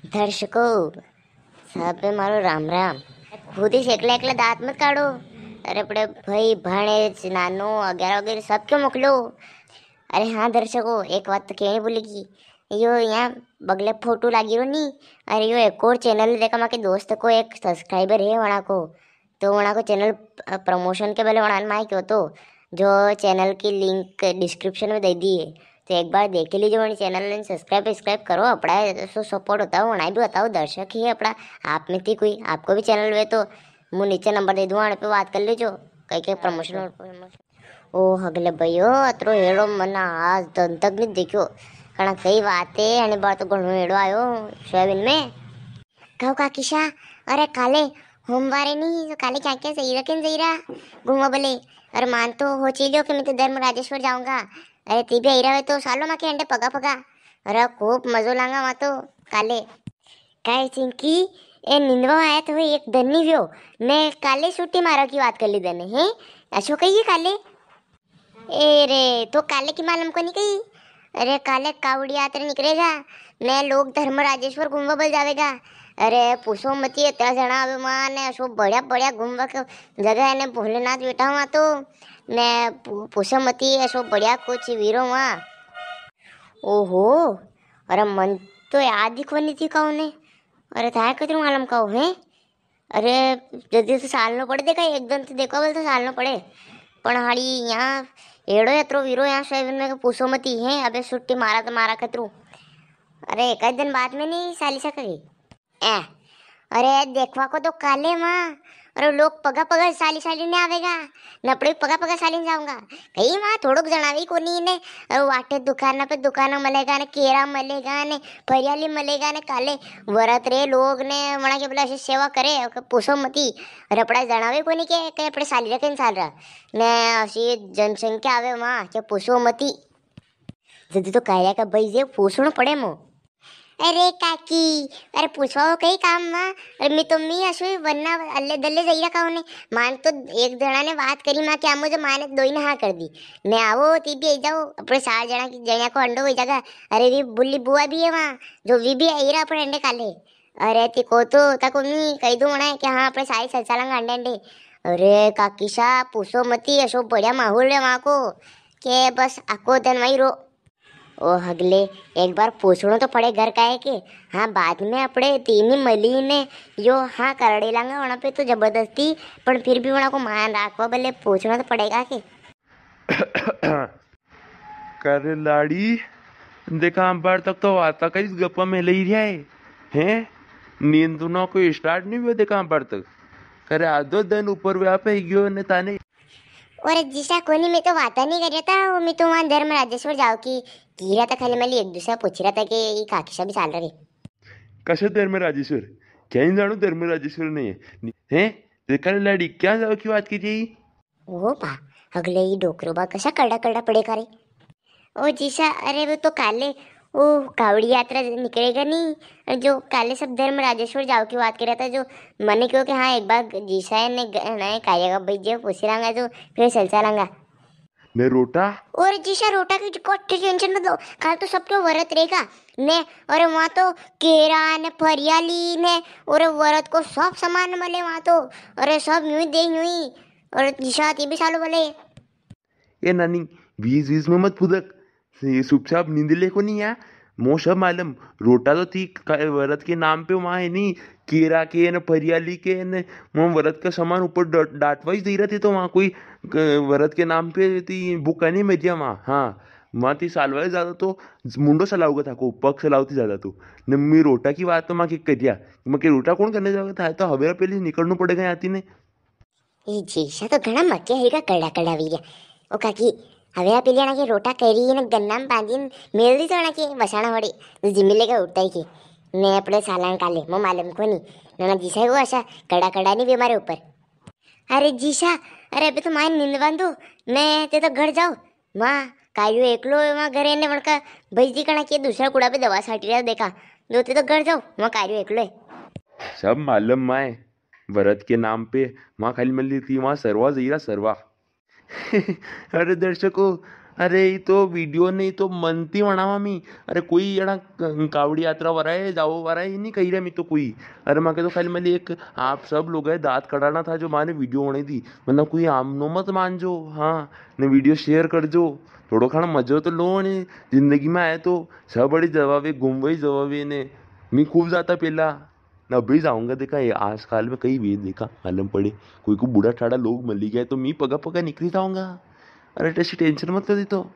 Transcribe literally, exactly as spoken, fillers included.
दर्शकों, सब पे मारो राम राम। खुद ही एकला एकला दांत मत काढ़ो। अरे, अपने भाई, भाणेज, नानो, अगेरा वगेरा सबके मोकलो। अरे हाँ दर्शकों, एक बात तो कहनी भूली गई। यो यहाँ बगले फोटो लागी रो नी। अरे, यो एक और चैनल देखा, माके दोस्त को एक सब्सक्राइबर है वणा को, तो वणा को चैनल, अ, प्रमोशन के बले वणा ने माय क्यो तो, जो चैनल की लिंक डिस्क्रिप्शन में दे दी है, तो एक बार देख लीजो वणी चैनल ने सब्सक्राइब, सब्सक्राइब करो, अपना ऐसो सपोर्ट होता हो, वणा भी बताओ, दर्शक ही अपना आप में थी कोई, आपको भी चैनल वे तो मु नीचे नंबर दे दूँ, वण पे बात कर लीजो, कई के प्रमोशन और प्रमोशन। ओ हगले भाईयो, अतरो हेड़ो मना आज दन तक नी देख्यो। कणा सही बात है, अने बार तो घणो हेड़ो आयो सोयाबीन में। कहो काकीशा, अरे काले होमवार है नी, तो काले क्या क्या सही रखे, सही रहा घूमो बोले। अरे मान तो हो चीजो कि मैं तो धर्म राजेश्वर जाऊंगा। अरे ती भी आई रहा है तो सालो माके अंडे पगा पगा। अरे खूब मजो लांगा वहां तो काले। काय चिंकी, ए निंदवा आया तो एक दन नी व्यो, ने काले छुट्टी मारा की बात कर ली तने, हैं? अशो कहिए काले। ए रे, तो काले की मालूम कोनी कही? अरे, काले कावड़ी यात्रा निकलेगा, ने लोग धर्म राजेश्वर घूमवा बल जावेगा। अरे, पूछो मती, इतना जणा आवे मां ने, अशो बढ़िया बढ़िया घूमवा के जगह है ने, भोलेनाथ बैठा हुआ तो, ने पू-, पूछो मती, अशो बढ़िया कुछ वीरो हुआ। ओहो, अरे मन तो याद ही कोनी थी कहू ने। अरे थाय कतरू मालूम कहू है? अरे जदी तो सालनो पड़े, देखा एक दिन तो देखो बोल तो सालनो पड़े। पण हाली यहाँ एड़ो अतरो वीरो यहाँ सोयाबीन में के पूछो मती है। अबे छुट्टी मारा तो मारा कतरू। अरे एक आध दिन बाद में नी साली सकेगी। ए, अरे देखवा को तो काले मां, अरे लोग पगा पगा साली साली ने आवेगा, ने अपने पगा पगा साली ने जाऊंगा। कई मां थोड़ोक जणावी कोनी ने, अरे वाटे दुकान पे दुकान मलेगा ने, केरा मलेगा ने, फरियाली मलेगा ने, काले वरत रे लोग ने, वणा के बोला ऐसी सेवा करे, ओके पूछो मती। अरे अपना जणावे कोनी के, के अपने साली रखे साल रहा। ने ऐसी जनसंख्या आवे मां, के पूछो मती। जदी तो काया का भाई जे पूछणो पड़े मो। अरे काकी, अरे पूछवा हो कई काम मां? अरे मैं तो मी असो ही वरना अल्ले दल्ले जाई रखा होने। मान तो एक जणा ने बात करी मां के आ मुझे, माने दोई ने हाँ कर दी। मैं आवो ती भी आई जाओ, अपने चार जणा की जणिया को अंडो हो जागा। अरे वी बुल्ली बुआ भी है वहाँ, जो वी भी आई रहा अपने अंडे काले। अरे ती को तो ताको मी कही दूं वणा के हाँ अपने सारी संसालंग अंडे अंडे। अरे काकी सा पूछो मती, असो बढ़िया माहौल है वहाँ को के बस आको दिन वही रो। ओ हगले, एक बार पूछणो तो पड़े घर का है के। हाँ, बाद में अपने तीन ही मली ने यो हाँ करड़े लांगा वणा पे तो जबरदस्ती, पण फिर भी वणा को मान राखवा बल्ले पूछणो तो पड़ेगा के। करे लाड़ी, देखा, बार तक तो वाता का इस गप्पा में ले ही रहा है, हैं? नींद ना कोई स्टार्ट नहीं हुआ, देखा, बार तक। करे आधो दिन ऊपर व्या पे गयो ने ताने। और जीसा कोनी, मैं तो वाता नहीं कर रहा था, वो मैं तो वहां धर्म राजेश्वर जाओ की, की रहा था, खाली मली एक दूसरा पूछ रहा था कि ये काकी सा भी चाल रहे। कसे धर्म राजेश्वर? क्या ही जानू धर्म राजेश्वर नहीं है, हैं? देखा लाड़ी, क्या जाओ की बात की थी? ओ बा, अगले ही डोकरो बा कसा करड़ा करड़ा पड़े करे। ओ जीसा, अरे वो तो काले, ओ कावड़ी यात्रा निकलेगा नी, जो काले सब धर्म राजेश्वर जाओ की बात कर रहा था, जो मने क्यों कि हाँ, एक बार जीसा ने ग-, ने काया का भाई जी पूछ लांगा, जो फिर चल चलांगा। ने रोटा? और जीसा रोटा की कोई टेंशन मत लो, काल तो सबके व्रत रहेगा ने, और वहाँ तो केरा ने फरियाली ने, और व्रत को सब सामान मिले वहाँ तो, और सब यूं ही दे यूं ही, और जीसा ती भी सालो बोले। ए नानी, वीज वीज में मत फुदक। ये चुपचाप नींद ले को नहीं या? मो सब मालूम, रोटा तो थी क-, व्रत के नाम पे वहाँ है नी, केरा के न फरियाली के न, मो व्रत का सामान ऊपर ड-, डांटवा ही दे रहे थे तो वहाँ कोई क-, व्रत के नाम पे थी भूखा नहीं मरिया वहाँ। हाँ, वहाँ थी सालवा ही ज्यादा तो मुंडो सलाऊगा था को, पग सलावती ज्यादा तो। न मी रोटा की बात तो माँ के करिया, माँ के रोटा कौन करने जाओगे था, तो हवेरा पहले निकलना पड़ेगा यहाँ थी ने। ई जीसा तो घणा मक्या है का कड़ा कड़ा वीरिया। ओ काकी, हवेरा पहले ना के रोटा करी ने गन्ना में बांधी ने मेल दी तो ना के वसाणा होड़े, तो जिम्मी लेगा उठता ही के। ने अपने सालां काले, मो मालूम कोनी। ना, ना, जीसा को ऐसा कड़ा कड़ा नहीं भी हमारे ऊपर। अरे जीसा, अरे अबे तो माय नींद बांधो, ने ते तो घर जाओ। माँ, कार्यो एकलो है वहाँ घरे ने वणका भाई जी कणा के दूसरा कुड़ा पे दवा साटी रहा देखा। जो ते तो घर जाओ, वहाँ कार्यो एकलो है। सब मालूम माय, व्रत के नाम पे वहाँ खाली मिल रही थी, वहाँ सरवा जईरा सरवा। अरे दर्शकों, अरे, ई तो वीडियो ने, ई तो मनती वणावा मी। अरे, कोई एड़ा क-, कावड़ी यात्रा वारा है, जावो वारा है, ई नी कही रहा मी तो कोई। अरे, माके तो खाली मली एक, आप सब लोग है, दांत कड़ाना था जो माने वीडियो वणे दी। मतलब, कोई आमनो मत मान जो, हाँ, ने वीडियो शेयर कर जो। थोड़ो खाना मजो तो लो ने, जिंदगी में आए तो सब बड़ी जवाबे, घूमवा ही जवाबे ने। मी खूब जाता पेला, ना अभी जाऊंगा, देखा, ये आजकाल में कई भी देखा, मालूम पड़े, कोई को बूढ़ा ठाड़ा लोग मली गया तो मी पगा पगा निकली जाऊंगा। अरे, तैसी टेंशन मत लो दी तो।